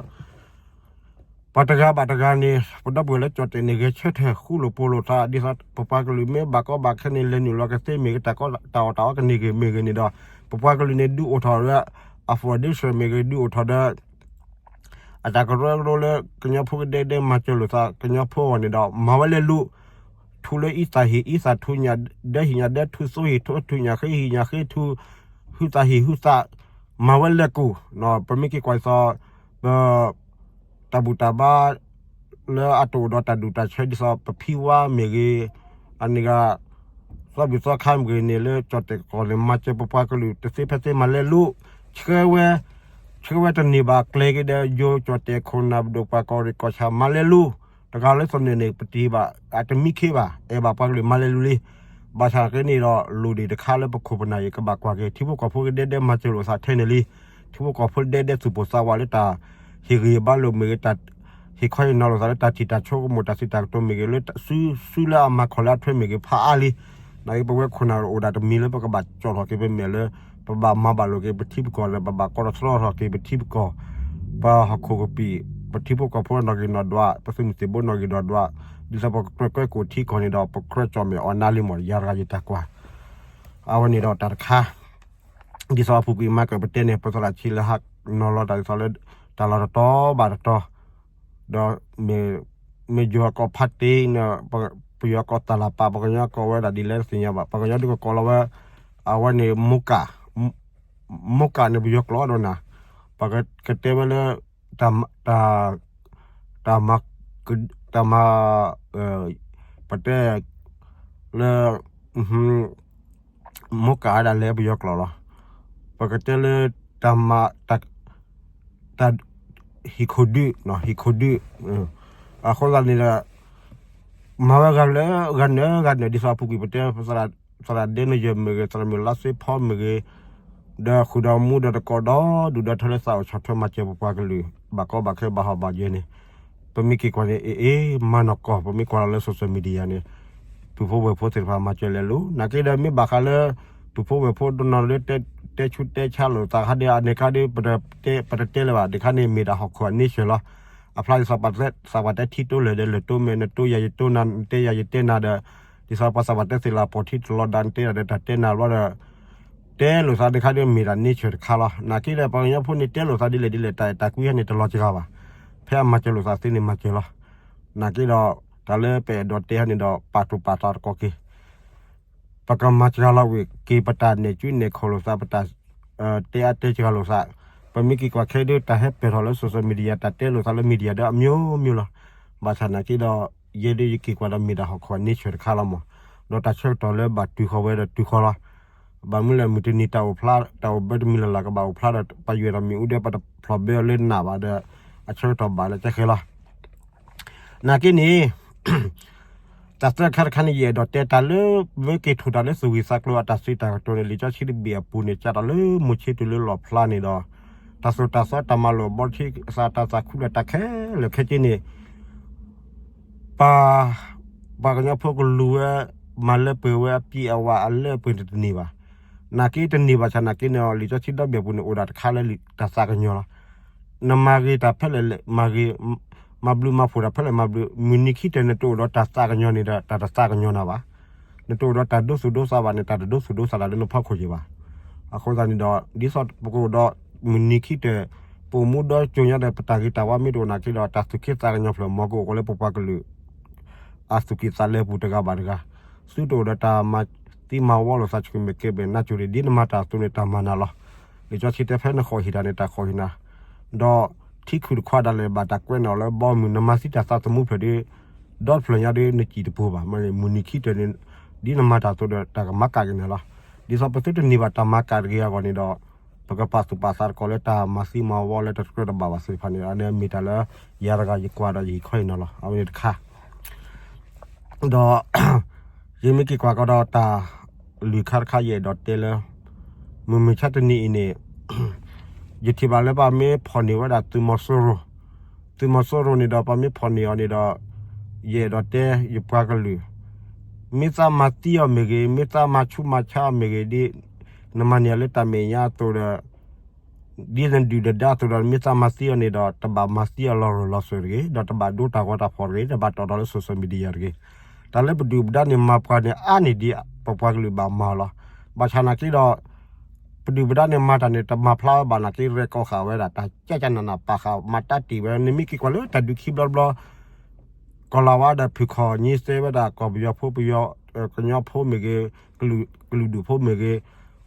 ပှၤတဂၤဘၣ်တဂၤန့ၣ် ပဒီပုၢ်ဝဲၢ်လၢကၠီၣ်တဲၣ်န့ၣ် ဂဲၤဆၢထၢၣ်ဃူလိာ်ဖိးလိာ်သး ဒ်သိးပပှၤကလုာ်မ့ၢ်ဘၣ်ကီဘၣ်ခဲန့ၣ် လဲၤနုာ်လီၤကသ့မ့ၢ်ဂ့ၤ တၢ်အီၣ်တၢ်အီကန့ၢ်ဂ့ၤမ့ၢ်ဂ့ၤန့ၣ်ဒီး ပပှၤကလုာ်န့ၣ် ဒုးအိၣ်ထီၣ်ဒီး အ foundation မ့ၢ်ဂ့ၤ ဒုးအိၣ်ထီၣ်ဒီး အတၢ်ကရၢကရိလၢကညီဖိကဒဲကဒဲမၤစၢၤလိာ်သး ကညီဖိအဂီၢ်န့ၣ်ဒီး မၤဝဲလဲၤလူၤ ထူလၢအံသၣ်ဟံၣ် အံသၣ်ထူညၣ်ဒၢဟံၣ်ညၣ်ဒၢထူ သိဟံၣ်ထူထူညၣ်ဃ့ဟံၣ်ညၣ်ဃ့ထူ ဟုသၣ်ဟံၣ်ဟုသၣ် မၤဝဲလဲၤကူၣ် ပမ့ၢ်က့ၤကွၢ်ဒ်သိး ပ တၢ်ဘူၣ်တၢ်ဘါ လၢအတအိၣ်ဒီးတၢ်ဒူၣ်တၢ်ဆၢဒ်သိးပဖံဝါမ့ၢ်ဂ့ၤ, အန့ၣ်ဂ့ၤ သီဘူၣ်သီခါမ့ၢ်ဂ့ၤန့ၣ် လၢကၠီၣ်တဲၣ်ကီၢ်န့ၣ် မၤစၢၤပပှၤကလုာ်တသ့ဖဲသ့မၤလဲၤလိၤ, ဆှၢဝဲ, ဆှၢဝဲတန့ၢ်ဘၣ်ကျဲၤက့ၤဒီး ယိၤကၠီၣ်တဲၣ်ခိၣ်နၢ်ပဒိၣ်ပှၤကီၢ်ရ့ၣ်ကီၢ်ဆၣ်မၤလဲၤလိၤ, တဂၤလၢသနၢၣ်န့ၣ် ပတဟ့ၣ်ဘၣ်, အတမံခ့ဘၣ်, အဲၣ်ဘၣ်ပှၤကလုာ်မၤလဲၤလိၤလံ. ဘၣ်ဆၣ်က့န့ၣ်ဒီး လိၣ်ဒံးတခါလၢပခိၣ်ပနၢ်အံၤ ကဘၣ်ကွၢ်က့ၤ ထံဖိကီၢ်ဖိကဒဲဒဲမၤစၢၤလိာ်သးထဲန့ၣ်လံ. ထံဖိကီၢ်ဖိဒဲဒဲသူၣ်ပိၢ်သးဝးလၢတၢ်ဟ့ၣ်ဂံၢ်ဘါလိာ်မ့ၢ်ဂ့ၤ, တၢ်ဟ့ၣ်ခီဟ့ၣ်နီၤလိာ်သးလၢတၢ်ထံၣ်တၢ်ဆိကမိၣ်တၢ်စံးတၢ်ကတိၤမ့ၢ်ဂ့ၤ, လၢစုလၢအမၤခီၣ်လၢအထွဲမ့ၢ်ဂ့ၤ ဖးအါလံ. နာ်က့ ပဝဲခိၣ်နၢ်အိၣ်ဒၣ်တမံၤလၢပကဘၣ်ကၠီၣ်ထီၣ်က့ၤပမဲာ်လၢ ပဘၣ်မၤဘၣ်လိာ်က့ၤပထံပကီၢ်ဒီး ပဘၣ်ကိးထီၣ်သတြီထီၣ်က့ၤပထံပကီၢ်, ပဟီၣ်ခိၣ်ကပံာ်, ပထံဖိကီၢ်ဖိနီၣ်ဂံၢ်နီၣ်ဒွး, ပသုးမုၢ်သံၣ်ဘိနီၣ်ဂံၢ်နီၣ်ဒွး, ဒ်သိးပကြၢးကွဲကိၣ်ထံကီၢ်န့ၣ်ဒီး ပကြၢးကၠီၣ်မဲာ်အီၤနါလံမး ယၤတဂၤယတၢ်ကွၢ်. အဝဲန့ၣ်ဒီးတၢ်တခါ ဒ်သိးအပူၤကွံာ်မၤကၢၢ်ပတဲန့ၣ် ပသရၣ်ဆံးလၢဟးနီၤလီၤတၢ်ဒ်သိးလၢ တၢ်လီၢ်တတီၤဘၣ်တတီၤ, ဒီးမ့ၢ်ယိၤအကိးဖးတ့ၢ်န့ၣ် ပယီၤကိးတၢ်လၢ်ပာ် ပှၤကညီကိးဝဲဒၣ်ဒ်လဲၣ်တသ့ၣ်ညါဘၣ်, ပှၤကညီဒုးကကိးလီၤဝဲ အဝဲန့ၣ် မိကၣ်, မိကၣ်န့ၣ် ပယီၤကျိာ်ဒိၣ်နၤ, ပကတဲဝဲလၢ တၢ်မၤ, တၢ်မၤ, ပတဲလၢ မိကၣ်ဒၣ်လဲာ်ပယီၤကျိာ်လီၤ. ပကတဲလၢ တၢ်မၤ, တၢ်, ဟံၣ်ခိၣ်ဒုး, ဟံၣ်ခိၣ်ဒုး, အဃိသတးန့ၣ်ဒီး မၤဝဲဂၤလၢဂၤနၢၤဂၤနၢၤ ဒ်သိးအပူၤကွံာ်ပတဲ သရၣ်ဒဲနယၢၢ်မ့ၢ်ဂ့ၤ, သရၣ်မုၢ်လါသ့ဖီမ့ၢ်ဂ့ၤ, ဒီးဃုာ်ဒီးမူဒီးတကိးဒီဒူၣ်ဒီထၢလၢသးအိၣ်ဆီၣ်ထွဲမၤစၢၤပပှၤကလုာ် ဘၣ်ကီဘၣ်ခဲဘၣ်ဟီၣ်ဘၣ်ယၢၤန့ၣ်, ပမ့ၢ်က့ၤကွၢ်န့ၣ် အ့ၣ်အ့ၣ် မၤနီၢ်ကီၢ်, ပမ့ၢ်ကွၢ်လီၤလၢ social media န့ၣ် ပုၢ်ဖိဝဲၢ်ဖိသ့ၣ်တဖၣ်မၤစၢၤလဲၤလိၤ, နာ်က့ဒီးမ့ၢ်ဘၣ်ဃးလၢ ပုၢ်ဖိဝဲၢ်ဖိတနီၤလၢ တဲဆူးတဲဆါလိာ်သးခါဒီး အန့ၣ်ခါဒီး ပတတဲလၢၤဘၣ်, ဒ်ခါန့ၣ်မ့ၢ်ဒၣ်ဟီၣ်ခိၣ်အ nature လီၤ. အဖျါဒ်သိး သးပှၢ်တဲထံတိလၢာ်ဒီးလၢာ်တိမဲာ် နတိယၤယတိနၤ နတဲယၤယတဲနၤဒီး ဒ်သိးပှၤသးပှၢ်တဲသ့ၣ်လၢအပိာ်ထံတလီၤဒါ နတဲဒၣ်ဒီးတၢ်တဲနၤဘျီဒီး တဲလိာ်သးန့ၣ်ခါဒီးမ့ၢ်ဒၣ် nature တခါလီၤ. နာ်က့ဒီး ပှၤကညီဖိန့ၣ်တဲလိာ်သးဒ်လဲၣ်ဒ်လဲၣ် တၢ်အဲၣ်တၢ်ကွံဟဲန့ၣ်တလီၤစှၤဘၣ်. ဖဲအမၤစၢၤလိာ်သးသ့န့ၣ်မၤစၢၤလီၤ. နာ်က့ဒီး တၢ်လၢပအဲၣ်ဒိးတဲဟဲန့ၣ်ဒီး ပာ်သူၣ်ပာ်သးသကိးက့ၤ ပကမၤစှၤလီၤဝံၤက့ၤ ပတၢ်နဲၣ်ကူနဲၣ်ခိၣ်လိာ်သး ပတၢ်တဲအါတဲစှၤလိာ်သး, ပမ့ၢ်က့ၤကွၢ်ခဲဒုး တၢ်ဟဲပဲာ်ထီၣ်လၢ social media တၢ်တဲလိာ်သးလၢ media ဒီးအမျိုးမျိုးလီၤ. ဘၣ်ဆၣ်နာ်က့ဒီး ယဲဒုးယက့ၤကွၢ်ဒီးမ့ၢ်ဒၣ်ဟီၣ်ခိၣ်အ nature တခါလီၤမး, ဒီးတၢ်ဆၢကတီၢ်လၢဘၣ်တုၤဃီၤဝဲဒီးတုၤဃီၤလီၤ. ဘၣ်မနုၤလဲၣ် မုၢ်တနံၤတၢ်အိၣ်ဖျါ တၢ်အိၣ်ဘၢတမံၤလၢ်လၢ်ကဘၣ်အိၣ်ဖျါဒီး ပယွဲၢ်ဒီးမ့ၣ်အူဒီး ပတဖျိးဘၢအီၤလၢနးဘၣ်ဒီး အဆၢကတီၢ်ဘၣ်လၢကဲဃဲလီၤ. နာ်က့န့ၣ် တၢ်သၢခါတခါန့ၣ် ယအဲၣ်ဒိးတဲတၢ်လၢ မ့ၢ်က့ၤထိၣ်တၢ်လၢသူၣ်ဂံၢ်သးကျိၤအတၢ်စံးတၢ်ကတိၤန့ၣ် လံာ်စီဆှံတဘ့ၣ်အပူၤန့ၣ် ကးတၢ်လၢမိၤၡ့တုၤလၢလီၣ်ဖျါန့ၣ်ဒီး တၢ်သိၣ်တၢ်သီတၢ်မၤလိာ်အဘီတဆံ သးတၢ်သးခုလၢတၢ်ခဲလၢာ်ခဲဆ့န့ၣ် ပှၤ ပှၤကညီဖိကလူၤဝဲ မၤလၢပှဲၤဝဲအပျံၤအဝဲအလၢအပှဲၤန့ၣ်တန့ၢ်ဘၣ်. နာ်က့တန့ၢ်ဘၣ်ဆၣ်နာ်က့န့ၣ် လံာ်စီဆှံဒီဘ့ၣ်အပူၤန့ၣ် အိၣ်ဒၣ်တခါလၢတၢ်သးကညီၤလီၤ. နမၤဂ့ၤတၢ်ဖဲလဲၣ်လဲၣ်မၤဂ့ၤ, မၤဘျုးမၤဖှိၣ်တၢ်ဖဲလဲၣ်မၤဘျုး, မုၢ်နံၤခံတၢၢ်နတအိၣ်ဒီးတၢ်သးကညီၤန့ၣ်ဒီး တၢ်တသးကညီၤနၤဘၣ်. နတအိၣ်ဒီးတၢ်ဒိသူၣ်ဒိသးဘၣ်န့ၣ် တၢ်တဒိသူၣ်ဒိသးတၢ်လၢနဖီခိၣ်က့ၤဘၣ်. အဃိသတးန့ၣ်ဒီး ဒ်သိးပကအိၣ်ဒီး မုၢ်နံၤခံတၢၢ် ပအိၣ်မူဒီကၠိညါဒီး ပတၢ်ဂ့ၤတၢ်ဝါမ့ၢ်တအိၣ်နာ်က့ဒီး တၢ်သူၣ်က့သးကညီၤဖျၢၣ်မီၤကအိၣ်ကီးလၢပပှၤကလုာ် အသူၣ်ကံၢ်သးလဲပူၤတဂၤဘၣ်တဂၤ, သုတအိၣ်ဒီးတၢ်မၤသံမၤဝီလိာ်သးဆူၣ်မဲာ်ကဲဘဲၣ်နါစိၤရ့ၣ် ဒ်နမၤတၢ်အသိးန့ၣ် တၢ်မၤနၤလီၤ. လံာ်စီဆှံတဲဖဲနဃီၣ်ဟ့ၣ်တၢ်န့ၣ် တၢ်ဃီၣ်ဟ့ၣ်နၤ, ဒီးထံခုၣ်တခွါဒၣ်လဲာ်ဘၣ်တၢ်ကွဲးန့ၢ်အီၤလၢဘီမုၢ် နမၤသံတၢ်သးသမူဖျၢၣ်ဒီး ဒီတဖျၢၣ်ညါဒီးနစံၣ်တပူၤဘၣ်. မုၢ်နံၤခံတၢၢ်န့ၣ် ဒ်နမၤတၢ်အသိးဒီး တၢ်ကမၤကၣ်က့ၤနၤလီၤ. ဒ်သိးပသုတန့ၢ်ဘၣ်တၢ်မၤကၣ်တဂ့ၤအဂီၢ်န့ၣ်ဒီး ပကပာ်သူၣ်ပာ်သးသကိးလၢတၢ်မၤသံမၤဝီလၢတၢ်တကြၢးတဘၣ်ဘၣ်သ့ၣ်တဖၣ်န့ၣ် အန့ၣ်မ့ၢ်တၢ်လၢ ယၤတဂၤယကွၢ်ဒီးယဟ့ၣ်ခီဟ့ၣ်နီၤလီၤ. အဝဲန့ၣ်တခါ ဒီး ယမ့ၢ်က့ၤကွၢ်ကီဒီးတၢ် လွံၢ်ခါတခါယအဲၣ်ဒိးတဲလၢ မုၢ်မုၢ်ဆါတနံၤအံၤန့ၣ် ယထံၣ်ဘၣ်လၢပှၤမ့ၢ်ဖီၣ်န့ၢ်ဝဲဒၣ်သုးမီၤစိရိၤ, သုးမီၤစိရိၤန့ၣ်ဒီး ပှၤမ့ၢ်ဖီၣ်န့ၢ်အီၤန့ၣ်ဒီး ယအဲၣ်ဒိးတဲယပှၤကလုာ် မ့ၢ်သးမၤသံအီၤမ့ၢ်ဂ့ၤ, မ့ၢ်သးမၤဆူးမၤဆါအီၤမ့ၢ်ဂ့ၤ, ဒ်နမၤန့ၢ်အီၤလၢတၢ်မဲာ်ညါအသိးဒီး ဒ်နဒုၣ်နဒါအသိးဒီး မ့ၢ်သးမၤသံအီၤန့ၣ်ဒီး တဘၣ်မၤသံအီၤလီၤရၢၢ်လီၤစၢၤတဂ့ၤ, ဒီးတဘၣ်ဒိတၢ်ဂီၤတၢ်ဖီၣ်တဂ့ၤ, တဘၣ်တီၣ်ထီၣ်လၢ social media တဂ့ၤ. တၢ်လၢပဒုၣ်ပဒါန့ၣ်မၤပှၤန့ၣ်အါန့ၢ်ဒ်ပပှၤကလုာ်ဘၣ်မၤအီၤလီၤ. ဘၣ်ဆၣ်နာ်က့ဒီး ပဒုၣ်ပဒါန့ၣ်မၤတၢ်န့ၣ် တမၤဖျါဝဲဘၣ်နာ်က့ ရဲၣ်ကီၢ်ဃာ်ဝဲဒၣ် တၢ်ကၠၢ်ကၠၢ်နးနးပာ်ဃာ် မၤတၢ်တ့ၢ်ဝဲ နမ့ၢ်က့ၤကွၢ်လၢတၢ်ဒုးခံဘျီတဘျီ ကီၢ်လၤဝါဒီးဖုၣ်ခီၣ်ညါစဲဝဲဒၣ် ကီၢ်ပယီၤဖိပယီၤ ကညီဖိမ့ၢ်ဂ့ၤ ကလုာ်ဒူၣ်ဖိမ့ၢ်ဂ့ၤ ခီ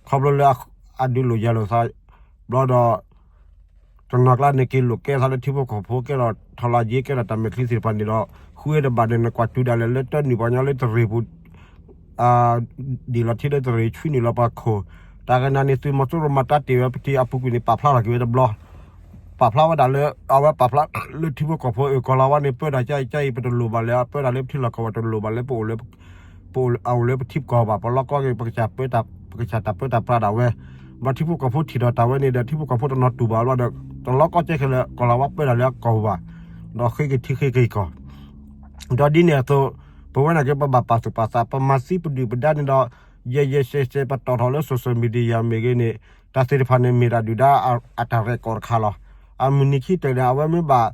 ဖျိလၢအဒုးလိာ်ယၤလိာ်သး ဘျီဒီး တနီၤကျါန့ၣ် က့ၤလိာ်ကဲသးလၢထံဖိကီၢ်ဖိ ကဲထီၣ်ထီလၢယ့ ကဲထီၣ်တၢ်မဲာ်ချံသ့ၣ်တဖၣ်န့ၣ်ဒီး ဃုဝဲတဘၣ်ဒီး နကွၢ်တုၤဒၣ်လဲာ်လၢတၢနုာ်ပှၤကညီလၢတရံးပူၤ ဒ်လီၤထံလၢတရံး ဆွံနုာ်လီၤပှၤခိၣ်, တၢ်ဂ့ၢ်န့ၣ် သုးမီၤစိရိၤမၤတၢ်တ့ၢ်ဝဲ ပထံၣ်အပူၤကွံာ်န့ၣ် ပာ်ဖျါထီၣ်က့ၤဝဲတဘျီ, ပာ်ဖျါဝဲဒၣ်လၢ အဝဲပာ်ဖျါလၢထံဖိကီၢ်ဖိ အၢၣ်ကီၤလၤဝါန့ၣ် ပၢတၢ်ကအံၤ ပတလိၣ်ဘၣ်လၢ ပၢတၢ်လၢပထံလီၢ်ကီၢ်ပူၤ တလိၣ်ဘၣ်လၢ ပအိၣ်လၢပထံပကီၢ်ဘၣ် ပလီၢ်ကီၢ်က့ၤ ပကစၢ်တၢ်ပၢတၢ်ပြးဒၣ်ဝဲ, ဘၣ်ထံဖိကီၢ်ဖိထံၣ်ထီၣ်တၢ်ဝဲန့ၣ်ဒီး ထံဖိကီၢ်ဖိတနီၤတူၢ်ဘၣ်ဘျီဒီး တလီၢ်ကီၢ်ကဲခဲလၢာ် ကီၤလၤဝါပၢတၢ်လၢအကီၢ်ပူၤဘၣ်, ဒီးဃ့က့ၤထံဃ့က့ၤကီၢ် ဒီးဒ်န့ၣ်အသိး ပဝဲန့ၣ်က့ ပဘၣ်ပာ်သူၣ်ပာ်သး ပမၤသံပဒုၣ်ပဒါန့ၣ်ဒီး ယဲယဲစဲစဲ ပတီၣ်ထီၣ်လၢ social media မ့ၢ်ဂ့ၤန့ၣ် တၢ်သ့ၣ်တဖၣ်န့ၣ် မ့ၢ်ဒၣ်ဒုၣ်ဒါအတၢ်ရဲၣ်ကီၢ်တခါလီၤ. အမုၢ်နံၤခံတၢၢ်န့ၣ် အဝဲမ့ၢ်ဘၣ်